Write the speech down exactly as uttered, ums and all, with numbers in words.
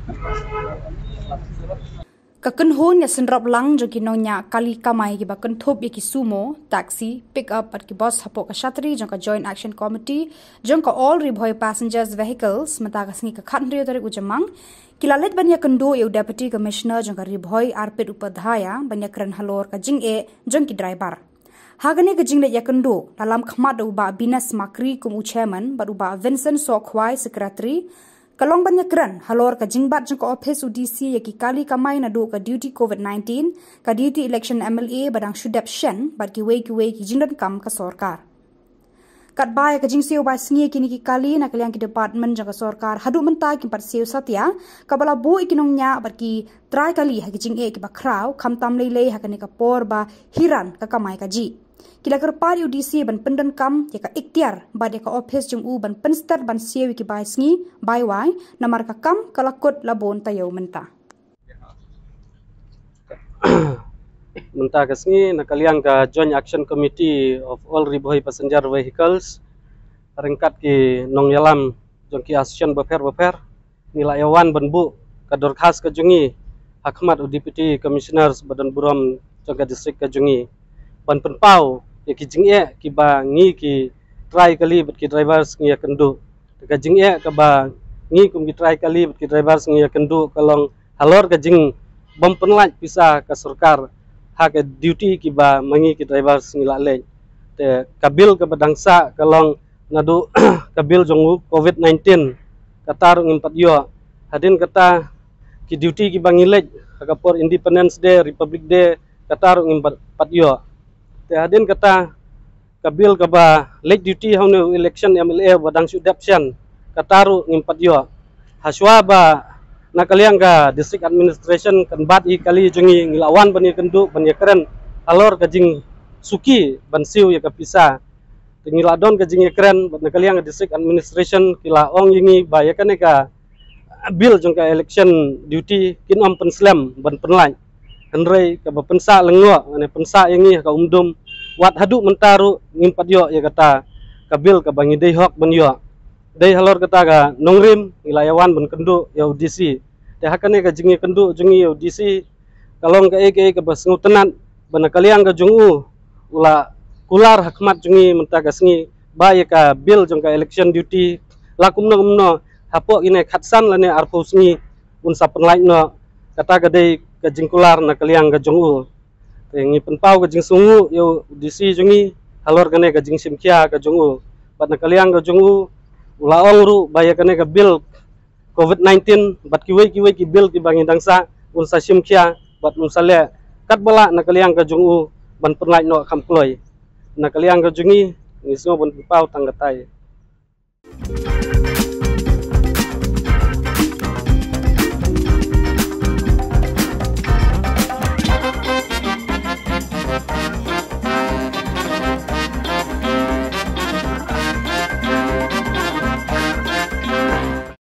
Ka kynhun ïasynrop lang jong ki nongñiah kali kamai kiba kynthup ïa ki sumo, taxi, pick up bad ki bus hapoh ka shatri jong ka Joint Action Committee jong ka All Ri Bhoi Passengers Vehicles mynta ka sngi ka khathynriew tarik u Jymmang, ki la leit ban ïakynduh ïa u Deputy Commissioner jong ka Ri Bhoi Arpit Upadhyaya ban ïakren halor ka jingeh jong ki driver. Ha kane ka jingleit ïakynduh la lam khmat da u Bah Binas Makri kum u Chairman bad u Bah Vincent Sohkhwai, Secretary, ka long ban ïakren halor ka jingbat jong ka ophis u D C ïa ki kali kamai naduh ka duty COVID nineteen, ka duty election M L A ba dang shu dep shen bad kiwei kiwei ki jingdonkam ka sorkar. Katba ïa ka jingsiew bai sngi ïa kine ki kali na ka liang ki department jong ka sorkar haduh mynta kim pat siew satia, kaba la buh ïa ki nongñiah bad ki trai kali ha ki jingeh kiba khraw, khamtam lei lei ha kane ka por ba hi ran ka kamai kajih. Ki la kyrpad ïa u D C ban pyndonkam ïa ka iktiar bad ïa ka ophis jong u ban pynstet ban siew ïa ki bai sngi bai wai, namar ka kam ka la kut la bun taïew mynta. Mynta ka sngi na ka liang ka Joint Action Committee of All Ri Bhoi Passenger Vehicles, ryngkat ki nongïalam jong ki association bapher bapher, ngi la ïawan ban buh ka dorkhas ka jong ngi ha khmat u Deputy Commissioner ba don burom jong ka district ka jong ngi, ban pynpaw ïa ki jingeh kiba ngi ki trai kali bad ki drivers ngi ïakynduh. Ka jingeh kaba ngi kum ki trai kali bad ki drivers ngi ïakynduh ka long halor ka jingbym pynlait pisa ka sorkar ha ka duty kiba ma ngi ki drivers ngi la leit. Te ka bill kaba dang sah ka long naduh ka bill jong u COVID nineteen, kata ruh ngim pat ïoh. Hadien kata ki duty kiba ngi leit ha ka por Independence Day, Republic Day, kata ruh ngim pat, pat ïoh. Te hadien kata ka bill kaba late duty ha une u election M L A ba dang shu dep shen, kata ruh ngim pat ïoh. Hashwa ba na ka liang ka district administration kan bat ïa ki kali jong ngi, ngi la wan ban ïakynduh ban ïakren halor ka jingsuki ban siew ïa ka pisa. Te ngi la don ka jingïakren bad na ka liang ka district administration ki la ong ïa ngi ba ïa kane ka bill jong ka election duty kin ym pynslem ban pynlait. Hynrei kaba pynsah lyngngoh lane pynsah ïa ngi ha ka umdum, wat haduh mynta ruh ngim pat ïoh ïa kata ka bill kaba ngi dei hok ban ïoh. Dei halor kata ka nongrim ngi la ïawan ban kynduh ïa u D C. Te ha kane ka jingïakynduh jong ngi ïa u D C ka long kaei kaei kaba sngewtynnat ba na ka liang ka jong u u la kular ha khmat jong ngi mynta ka sngi ba ïa ka bill jong ka election duty la kumno kumno hapoh kine khatsan lane arphew sngi un sa pynlait noh. Kata ka dei ka jingkular na ka liang ka jong u. Te ngi pynpaw ka jingsngewnguh ïa u D C jong ngi halor kane ka jingshim khia ka jong u. Bad na ka liang ka jong u u la ong ruh ba ïa kane ka bill COVID nineteen bad kiwei kiwei ki bill kiba ngi dang sah un sa shim khia bad un sa leh katba lah na ka liang ka jong u ban pynlait noh kham kloi. Na ka liang ka jong ngi ngi sngew ban pynpaw tang katai.